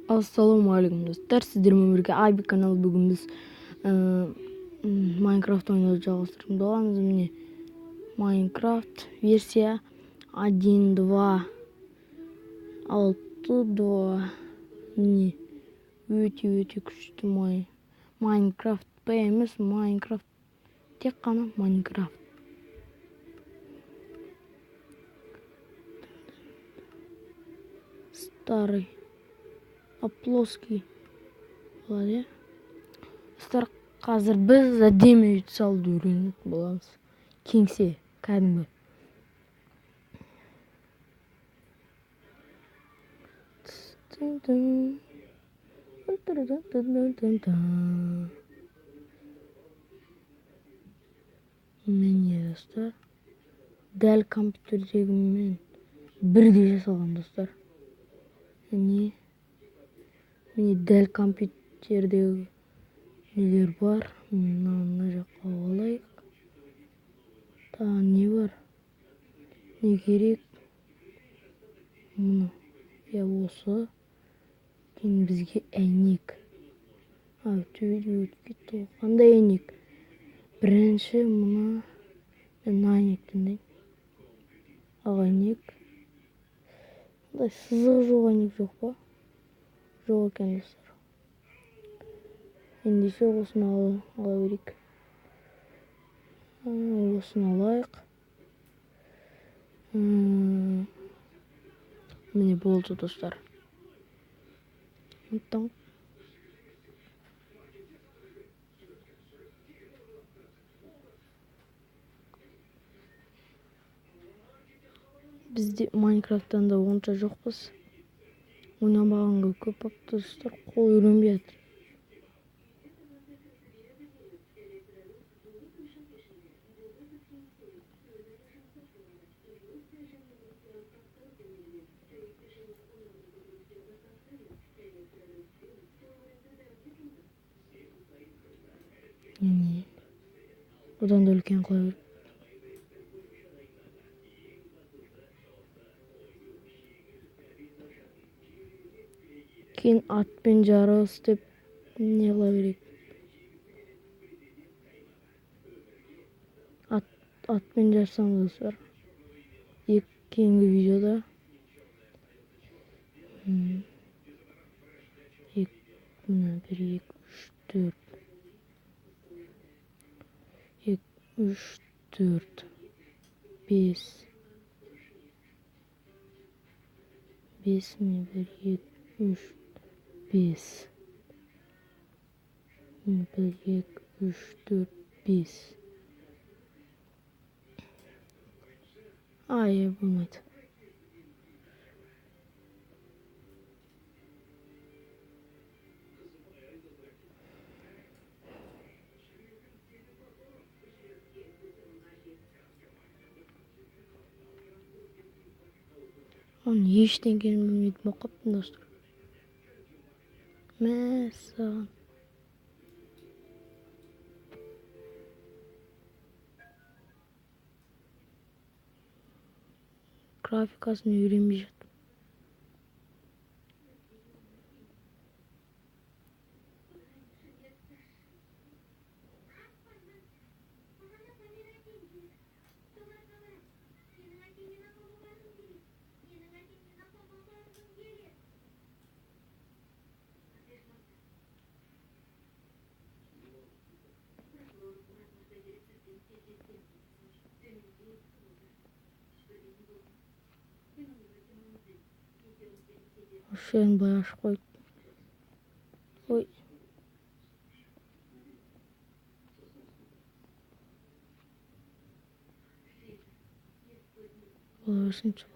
Ассалаумағалейкум достар, сіздермен бірге Айби каналы. Бүгін біз Майнкрафт ойнауды жалғастыратын боламыз. Міне Майнкрафт версия 1.2.6.2. Міне өте күшті Майнкрафт П емес, Майнкрафт, тек қана Майнкрафт. Старый, а плоский болады, иә. Достар, қазір біз әдемі үй салуды үйренетін боламыз. Кеңсе, кәдімгі. Міне достар, дәл компьютердегімен бірдей жасалған достар. Міне, дәл компьютердегі нелер бар. Мына жаққа алайық. Тағы не бар? Не керек? Мына, иә, осы. Кейін бізге әйнек. Төбеде өтіп кетті ғой. Қандай әйнек? Бірінші мына, мен әйнек таңдайын. Ақ әйнек. Мындай сызығы жоқ әйнек жоқ па? Жоқ екен достар. Ендеше осыны ала берейік. Осыны алайық. Міне болды достар. Бізде Майнкрафттан да онша жоқпыз. Ойнамағанға көп болыпты достар, қол үйренбей жатыр. Міне, одан да үлкен қоя берейік. Кейін атпен жарыс деп не қыла берейік. Атпен жарысамыз достар. Кейінгі видеода. 2, 1, 2, 3, 4. 2, 3, 4, 5. 5, 1, 2, 3, 5. 1, 2, 3, 4, 5. Ай, болмайды. Оның ештеңені білмейтін болып қалыппын достар. Мәссаған. Графикасын үйренбей жатырмын. Осы жерін былай ашып қойып. Ой. Бола берсінші былай.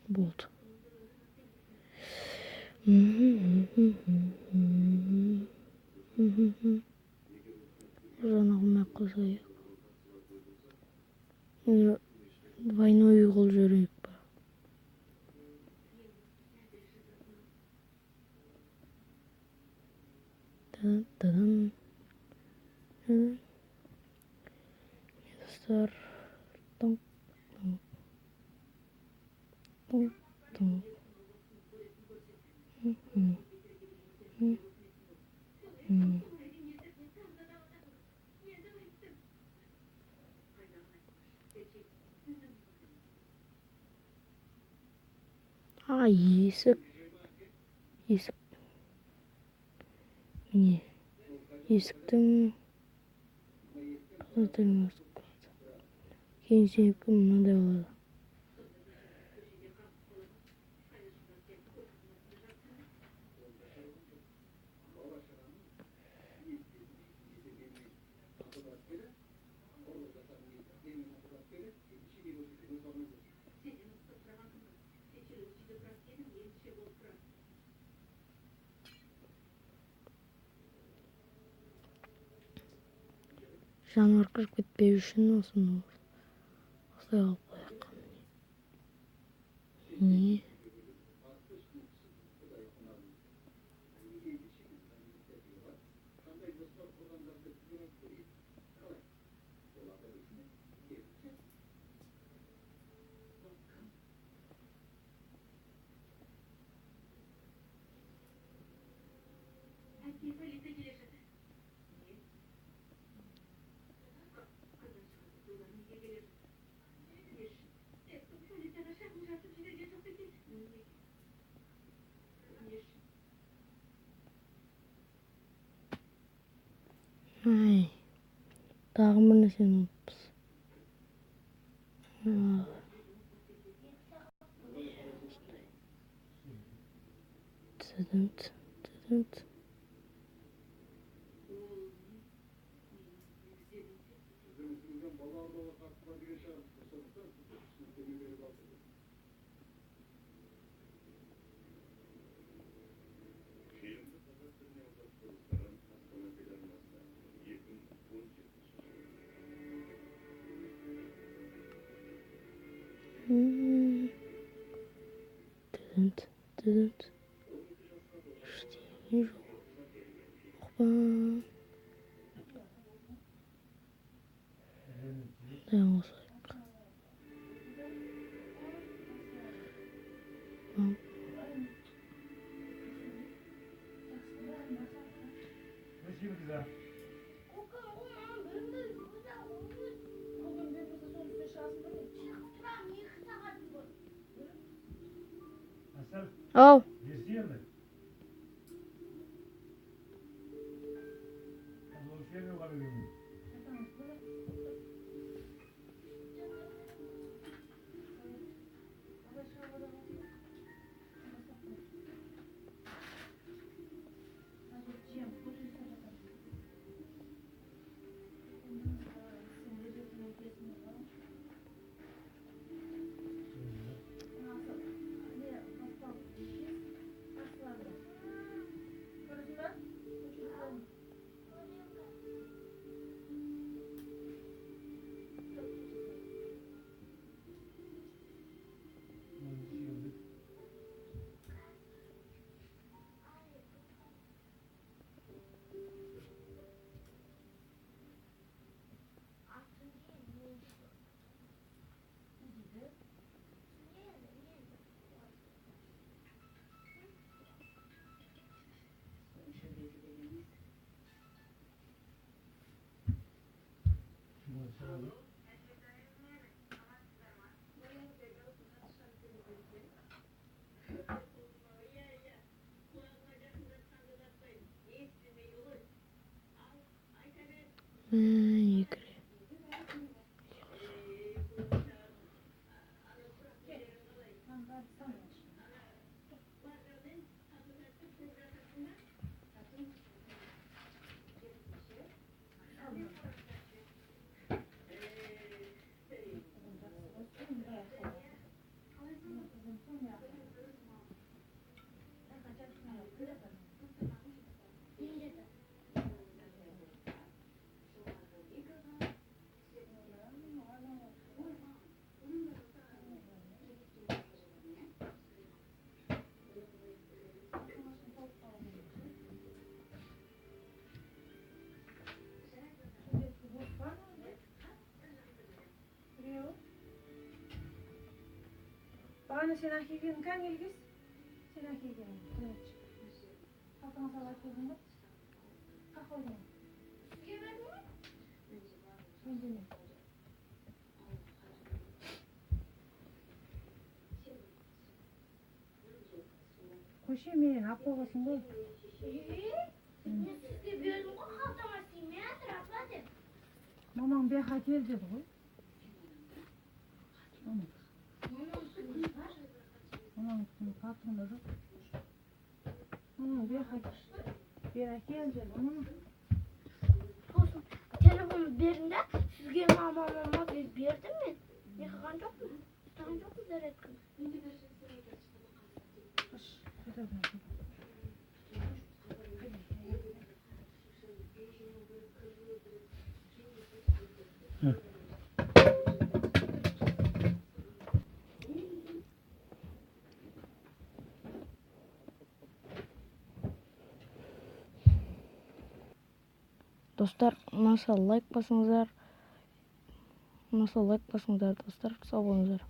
Болды. Жаңа қылмай ақ қойсайық. Двойной үй қылып жіберейік па? Тын-тын. Достар, тың, тың, тың, тың. А, есік. Есік. Міне. Есіктің кейін сенікі мынандай болады. Жануар кіріп кетпеу үшін осыны осылай қылып қояйық. Міне. Ай, тағы бір нәрсені ұмытыппыз. Тыдынт, тыдынт. Тыдынт, тыдынт. Ештеңе жоқ. Опа. Мындай қосайық. Ау. Екі рет. Бағана сен әкелгенің кән келгіз? Сен әкелгенің, айтшы. Қалтаңа салып әкелдің ба? Қақ қойдың? Сізге бердім ғой. Менде не? Қойшы, менен алып қойғансың ғой. Мен сізге бердім ғой, қалтама сыймай жатыр, апа деп. Мамаң бұяққа әкел деді ғой. Мамаң. Мамаң қалтаңда жоқ. Мамаң бұяққа бері әкел деді. Мамаң. Сосын телефон бердім де, сізге мама деп бердім мен. Не қылған жоқпын, ұстаған жоқпын зарядканы. Достар, ұнаса лайк басыңыздар. Ұнаса лайк басыңыздар, достар, сау болыңыздар.